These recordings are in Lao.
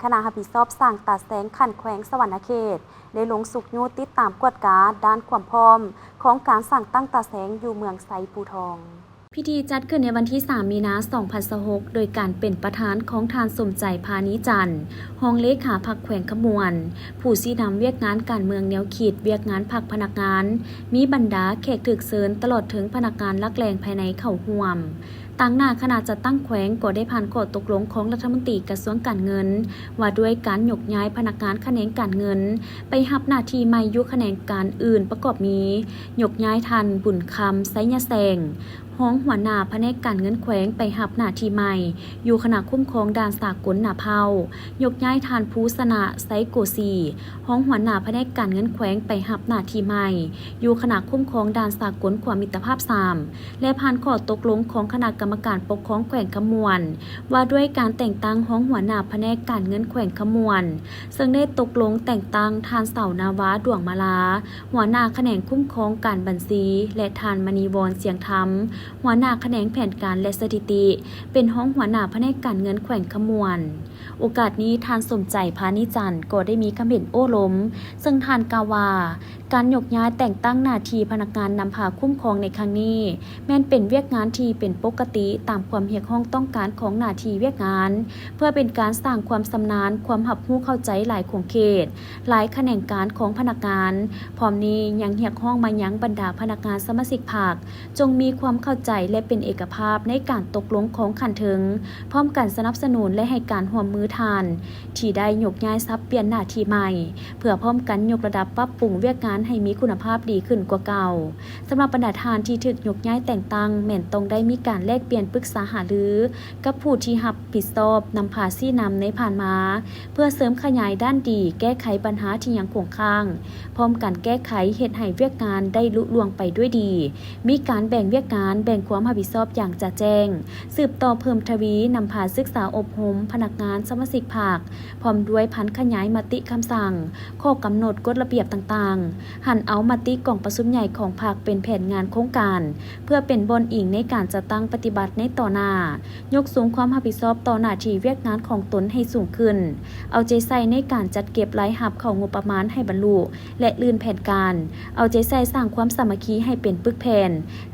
ຄະນະຮັບຜິດຊອບສ້າງຕາແສງຂັ້ນແຂວງສະຫວັນນະເຂດ ໄດ້ລົງຊຸກຍູ້ຕິດຕາມກວດກາດ້ານຄວາມພ້ອມຂອງການສ້າງຕັ້ງຕາແສງຢູ່ເມືອງໄຊພູທອງ. ພິທີຈັດຂຶ້ນໃນວັນທີສາມ ມີນາ ສອງພັນຊາວຫົກ ໂດຍການເປັນປະທານຂອງທ່ານ ສົມໃຈ ພານີຈັນ ຮອງເລຂາພັກແຂວງຄຳມ່ວນ, ຜູ້ຊີ້ນຳວຽກງານການເມືອງແນວຄິດ, ວຽກງານພັກ, ພະນັກງານ, ມີບັນດາແຂກຖືກເຊີນ ຕະຫຼອດເຖິງພະນັກງານຫຼັກແຫຼ່ງພາຍໃນເຂົ້າຮ່ວມ. ຕາງໜ້າຄະນະຈັດຕັ້ງແຂວງກໍໄດ້ຜ່ານຂໍ້ຕົກລົງຂອງລັດຖະມົນຕີກະຊວງການເງິນ ວ່າດ້ວຍການຍົກຍ້າຍພະນັກງານຂະແໜງການເງິນ ໄປຮັບໜ້າທີ່ໃໝ່ຢູ່ຂະແໜງການອື່ນ ປະກອບມີ ຍົກຍ້າຍທ່ານ ບຸນຄຳ ໄຊຍະແສງ ຮອງຫົວໜ້າພະແນກການເງິນແຂວງ ໄປຮັບໜ້າທີ່ໃໝ່ຢູ່ຄະນະຄຸ້ມຄອງດ່ານສາກົນໜ້າເພົ້າ, ຍົກຍ້າຍທ່ານ ພູຊະນະ ໄຊໂກສີ ຮອງຫົວໜ້າພະແນກການເງິນແຂວງ ໄປຮັບໜ້າທີ່ໃໝ່ຢູ່ຄະນະຄຸ້ມຄອງດ່ານສາກົນຂົວມິດຕະພາບສາມ ແລະ ຜ່ານຂໍ້ຕົກລົງຂອງຄະນະກຳມະການປົກຄອງແຂວງຄຳມ່ວນ ວ່າດ້ວຍການແຕ່ງຕັ້ງຮອງຫົວໜ້າພະແນກການເງິນແຂວງຄຳມ່ວນ, ເຊິ່ງໄດ້ຕົກລົງແຕ່ງຕັ້ງທ່ານ ເສົານາວາ ດວງມາລາ ຫົວໜ້າຂະແໜງຄຸ້ມຄອງການບັນຊີ ແລະ ທ່ານ ມະນີວອນ ສຽງທຳ ຫົວໜ້າຂະແໜງແຜນການ ແລະ ສະຖິຕິ ເປັນຮອງຫົວໜ້າພະແນກການເງິນແຂວງຄຳມ່ວນ. ໂອກາດນີ້ ທ່ານ ສົມໃຈ ພານີຈັນ ກໍໄດ້ມີຄຳເຫັນໂອ້ລົມ, ເຊິ່ງທ່ານກ່າວວ່າ ການຍົກຍ້າຍແຕ່ງຕັ້ງໜ້າທີ່ພະນັກງານນຳພາຄຸ້ມຄອງໃນຄັ້ງນີ້ ແມ່ນເປັນວຽກງານທີ່ເປັນປົກກະຕິຕາມຄວາມຮຽກຮ້ອງຕ້ອງການຂອງໜ້າທີ່ວຽກງານ, ເພື່ອເປັນການສ້າງຄວາມຊຳນານ, ຄວາມຮັບຮູ້ເຂົ້າໃຈຫຼາຍຂົງເຂດ, ຫຼາຍຂະແໜງການຂອງພະນັກງານ. ພ້ອມນີ້ຍັງຮຽກຮ້ອງມາຍັງບັນດາພະນັກງານສະມາຊິກພັກ ຈົ່ງມີຄວາມເຂົ້າໃຈ ແລະ ເປັນເອກະພາບໃນການຕົກລົງຂອງຂັ້ນເທິງ, ພ້ອມກັນສະໜັບສະໜູນ ແລະ ໃຫ້ການຮ່ວມມືທ່ານ ທີ່ໄດ້ຍົກຍ້າຍສັບປ່ຽນໜ້າທີ່ໃໝ່ ເພື່ອພ້ອມກັນຍົກລະດັບປັບປຸງວຽກງານໃຫ້ມີຄຸນນະພາບດີຂຶ້ນກວ່າເກົ່າ. ສຳລັບບັນດາທ່ານທີ່ຖືກຍົກຍ້າຍແຕ່ງຕັ້ງ ແມ່ນຕ້ອງໄດ້ມີການແລກປ່ຽນປຶກສາຫາລືກັບຜູ້ທີ່ຮັບຜິດຊອບນຳພາຊີ້ນຳໃນຜ່ານມາ ເພື່ອເສີມຂະຫຍາຍດ້ານດີ, ແກ້ໄຂບັນຫາທີ່ຍັງຄົງຄ້າງ, ພ້ອມກັນແກ້ໄຂເຮັດໃຫ້ວຽກງານໄດ້ລຸລ່ວງໄປດ້ວຍດີ, ມີການແບ່ງວຽກງານ, ແບ່ງຄວາມຮັບຜິດຊອບຢ່າງຈະແຈ້ງ, ສືບຕໍ່ເພີ່ມທະວີນຳພາສຶກສາອົບຮົມພະນັກງານສະມາຊິກພັກ, ພ້ອມດ້ວຍຜັນຂະຫຍາຍມະຕິຄຳສັ່ງ, ຂໍ້ກຳນົດ, ກົດລະບຽບຕ່າງໆ, ຫັນເອົາມະຕິກອງປະຊຸມໃຫຍ່ຂອງພັກເປັນແຜນງານໂຄງການ, ເພື່ອເປັນບ່ອນອີງໃນການຈັດຕັ້ງປະຕິບັດໃນຕໍ່ໜ້າ. ຍົກສູງຄວາມຮັບຜິດຊອບຕໍ່ໜ້າທີ່ວຽກງານຂອງຕົນໃຫ້ສູງຂຶ້ນ, ເອົາໃຈໃສ່ໃນການຈັດເກັບລາຍຮັບເຂົ້າງົບປະມານໃຫ້ບັນລຸ ແລະ ລື່ນແຜນການ, ເອົາໃຈໃສ່ສ້າງຄວາມສາມັກຄີໃຫ້ເປັນປຶກແຜ່ນ,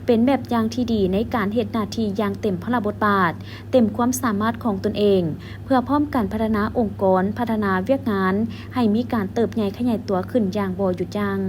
ເປັນແບບຢ່າງທີ່ດີໃນການເຮັດໜ້າທີ່ຢ່າງເຕັມພາລະບົດບາດ, ເຕັມຄວາມສາມາດຂອງຕົນເອງ, ເພື່ອພ້ອມກັນພັດທະນາອົງກອນ, ພັດທະນາວຽກງານໃຫ້ມີການເຕີບໃຫຍ່ຂະຫຍາຍຕົວຂຶ້ນຢ່າງບໍ່ຢຸດຢັ້ງ.